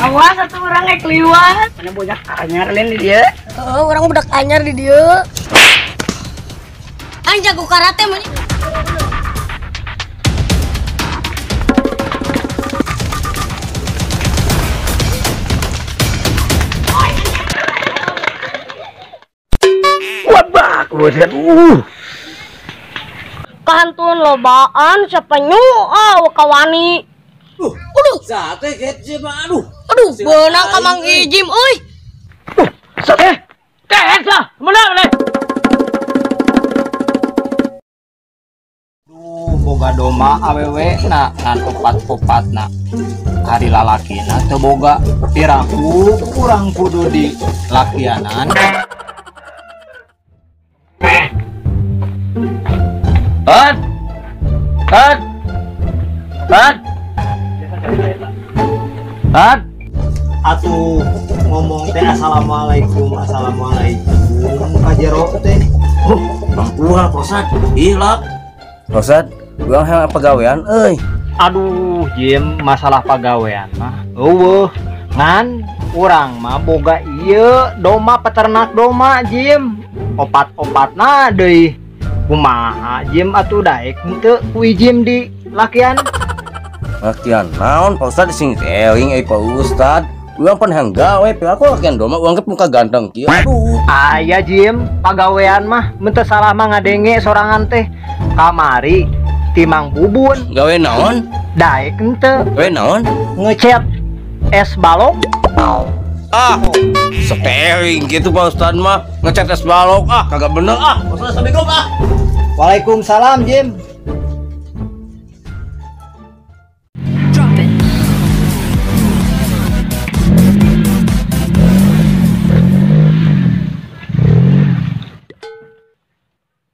Awas satu orang yang keliwat. Mana budak anyar lain di dia. Oh, orang budak anyar di dia. Aing jago karate mah. Wabak, buset. Kantun lobaan siapa nyu ah kawani. Aduh, sate kece mah aduh. Aduh, beunang ka Mang Ijim euy. Sate. Teh sah, menang deh. Duh, boga doma awewe na ngan opat-opatna. Ari lalakina teu boga piraku kurang kudu di lakianan. An. An. An. An. Atuh ngomong teh assalamualaikum, assalamualaikum ka jero teh. Oh, bangkuah Posad. Ih, lap. Posad, urang hayang pagawean euy. Aduh, Jim, masalah pagawean mah eueuh. Ngan urang mah boga ieu doma peternak doma, Jim. Opat-opatna deui. Kumaha Jim atuh daek henteu ku Jim di lakian. Lakian naon Pak Ustad sing eling euy Pak Ustad. Urang pan hayang gawe, aku lakian doma urang ge muka ganteng kieu. Aduh. Aya Jim, pagawean mah mun teu salah mah ngadenge sorangan teh. Kamari timang bubun. Gawe naon? Daek henteu. Gawe naon? Ngecet es balok. Ah, setering gitu Pak Ustad mah. Ngecet es balok ah, kagak bener ah. Pak Ustad assalamualaikum ah. Waalaikumsalam Jim.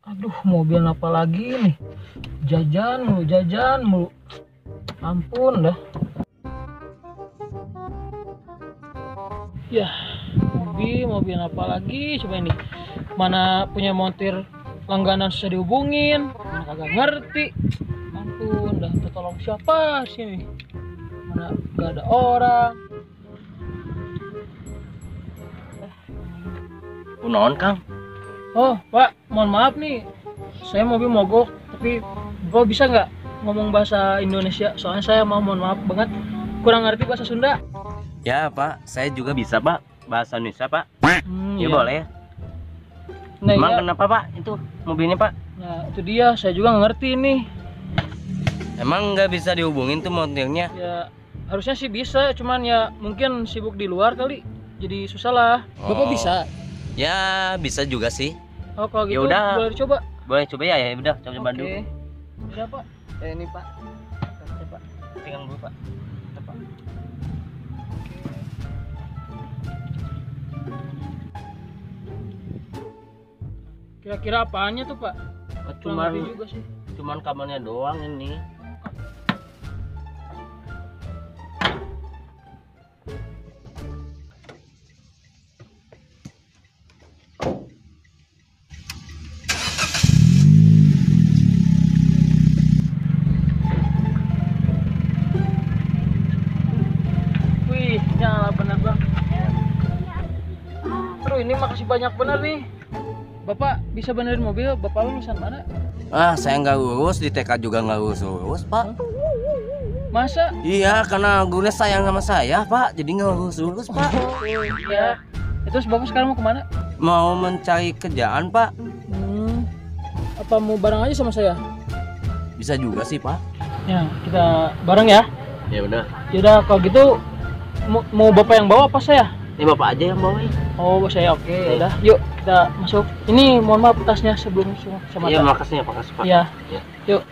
Aduh, mobil apa lagi nih? Jajan mulu, jajan mulu. Ampun dah. Yah, mobil apa lagi coba ini? Mana punya montir langganan susah dihubungin, mana kagak ngerti. Ampun dah, tolong siapa sini? Mana gak ada orang. Kunaon, Kang? Oh, Pak, mohon maaf nih. Saya mobil mogok, tapi Bapak bisa nggak ngomong bahasa Indonesia? Soalnya saya mau mohon maaf banget kurang ngerti bahasa Sunda. Ya, Pak, saya juga bisa, Pak, bahasa Indonesia, Pak. Ya, iya. Boleh ya. Nah, emang iya. Kenapa, Pak, itu mobilnya, Pak? Nah, itu dia, saya juga nggak ngerti nih. Emang nggak bisa dihubungin tuh montirnya? Ya, harusnya sih bisa, cuman ya mungkin sibuk di luar kali. Jadi susah lah. Oh. Bapak bisa? Ya, bisa juga sih. Oh, kalau gitu yaudah. Boleh dicoba. Boleh coba ya, ya udah coba dulu. Bisa, Pak? Ini, Pak. Ini, Pak. Pegang dulu, Pak. Ini, Pak. Kira-kira apaannya tuh, Pak? Cuman juga sih. Cuman kamarnya doang ini. Wih, nyala bener, Bang. Aduh, ini makasih banyak bener nih. Bapak bisa benerin mobil, Bapak lulusan mana? Ah, saya nggak lulus, di TK juga nggak lulus, Pak. Masa? Iya, karena gurunya sayang sama saya, Pak. Jadi nggak lulus-lulus, Pak. Oh, iya. Terus Bapak sekarang mau kemana? Mau mencari kerjaan, Pak. Apa mau bareng aja sama saya? Bisa juga sih, Pak. Ya, kita bareng ya. Ya udah. Yaudah kalau gitu mau Bapak yang bawa apa saya? Ini Bapak aja yang bawa ya. Oh, saya oke. Okay. Udah, yuk kita masuk. Ini mohon maaf tasnya sebelum sama. Iya, makasih ya, makasih Pak. Iya. Ya. Yuk.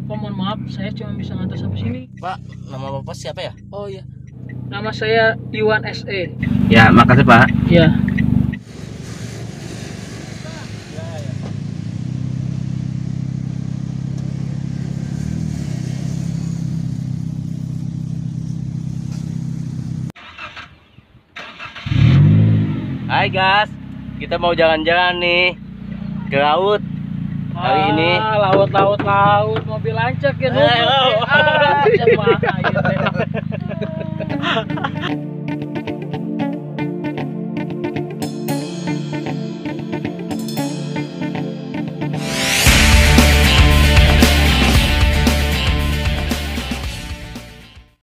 Mohon maaf, saya cuma bisa ngantar sampai sini. Pak, nama Bapak siapa ya? Oh iya, nama saya Iwan SE. Ya, makasih Pak. Iya. Hai guys, kita mau jalan-jalan nih ke laut. Hari ini laut laut laut mobil lancak ya.